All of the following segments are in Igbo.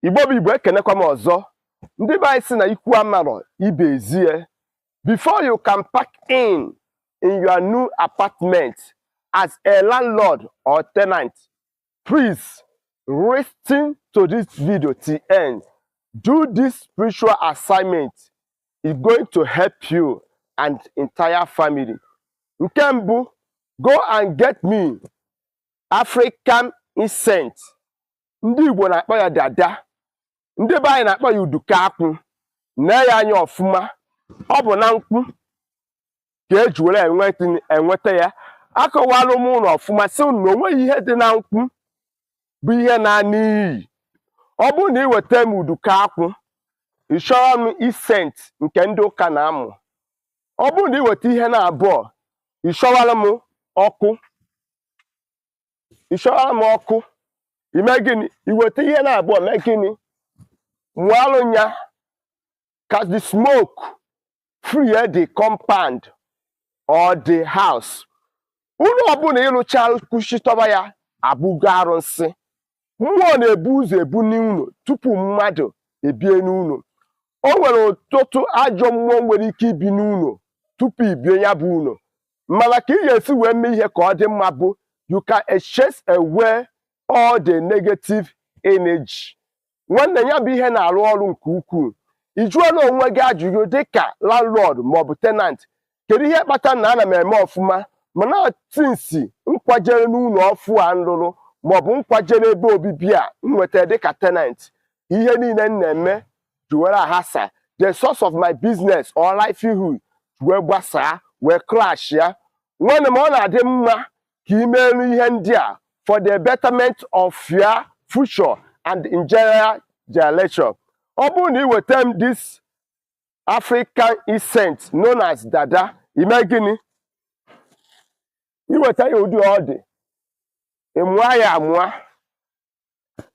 Igbo bụ Igbo, ekenekwa m ọzọ. Ndị be anyị sị na ikwu amarọ, ibe ezie. Before you can pack in your new apartment as a landlord or tenant, please listen to this video till end. Do this spiritual assignment. It's going to help you and entire family. Nke mbụ, go and get me African incense. Ndị Igbo na-akpọ ya dada, ndị be anyị na-akpọ ya uduka akwụ. Nee ya anya ọfụma, ọ bụ na nkwụ ka eji were enweta ya. Akọwala m ụlọ ọfụma, sị unu na onweghị ihe dị na nkwụ bụ ihe na-ana iyi. Ọ bụrụ na ị weta m uduka akwụ, ị chọrọ m incense nke ndị ụka na-amụ. Ọ bụrụ na ị weta ihe na abụọ, ị chọwara m ọkụ, ị chọwara m ọkụ. Ime gịnị? I weta ihe na abụọ, mee gịnị? Mụalụ ya ka the smoke free the compound or the house. Ụlọ ọbụla ịrụcha kwuchitọba ya abụgo arụsị. Mmụọ na-ebu ụzọ ebu n'ụlọ tupu mmadụ ebie n'ụlọ. O nwere ọtụtụ ajọ mmụọ nwere ike ibi n'ụlọ tupu ibie ya bụ ụlọ. Mana ka ị ga-esi wee mee ihe ka ọ dị mma bụ you can chase away all the negative energy. Nwanne, ya bụ ihe na-arụ ọrụ nke ukwuu. Ị jụọla onwe gị ajụjụ dịka landlord maọbụ tenant, kedu ihe kpatara na ana m eme ọfụma, mana tinsi nkwajere n'ụlọ ọfụ a nlụrụ maọbụ nkwajere ebe obibi a m nwetara dịka tenant, ihe niile m na-eme juwere ahasa, the source of my business or livelihood wee gbasaa, wee crash ya? Nwanne m, ọ na-adị mma ka ị meelu ihe ndị a for the betterment of your future and in general generation. Ọ bụrụ na ị weta m this African incense known as dada, ime gịnị? Iweta ya ụdị ọ dị, ị mụọ ya amụa.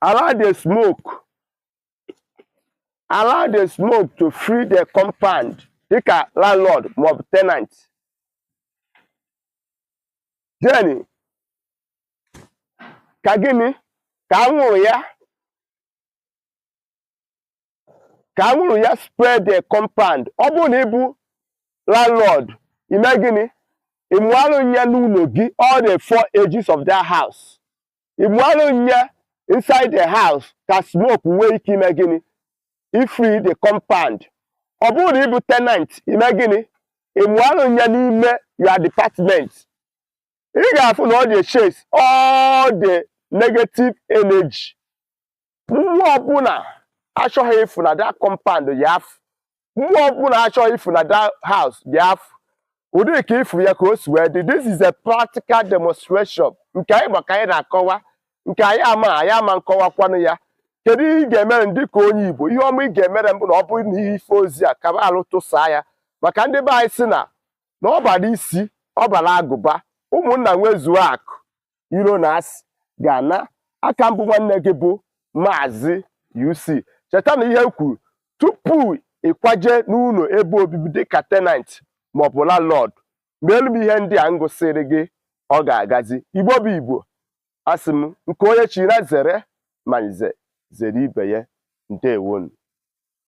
Allow the smoke, allow the smoke to free the compound dịka landlord maọbụ tenant. Then ka gịnị? Ka anwụrụ ya, ka anwụrụ ya spread the compound. Ọ bụrụ na ị bụ landlord, ime gịnị? Ị mụalụ ya n'ụlọ gị, all the four edges of that house. Ị mụalụ ya inside the house ka smoke nwee ike ime gịnị? Ifree the compound. Ọ bụrụ na ị bụ tenant, ime gịnị? Ị mụalụ ya n'ime your department. Ị ga-afụ na ọ dị chase all the negative energy. Mmụọ ọbụla achọghị ịfụ na that compound ya afụ, mmụọ ọbụla achọghị ịfụ na that house ya afụ. Ụdị ka ịfụ ya ka o si wee dị. This is a practical demonstration nke anyị maka anyị na-akọwa nke anyị ama, anyị ama nkọwakwanụ ya. Kedu ihe ị ga-emere m dịka onye Igbo? Ihe ọma ị ga-emere m bụ na ọ bụrụ na ihe ife ozi a kaba alụ, tụsaa ya, maka ndị be anyị sị na na ọ bara isi, ọ bara agụba. Ụmụnna nwezuo akụ iro na asị ga-ana aka. Mbụ, nwanne gị bụ Maazị UC. Cheta na ihe m kwuru: tupu ịkwaje n'ụlọ ebe obibi dịka tenant maọbụ landlord, meelu m ihe ndị a m gụsịrị gị, ọ ga-agazi. Igbo bụ Igbo, asị m nke onye chi na zere, ma nze zere ibe ya. Ndewonu.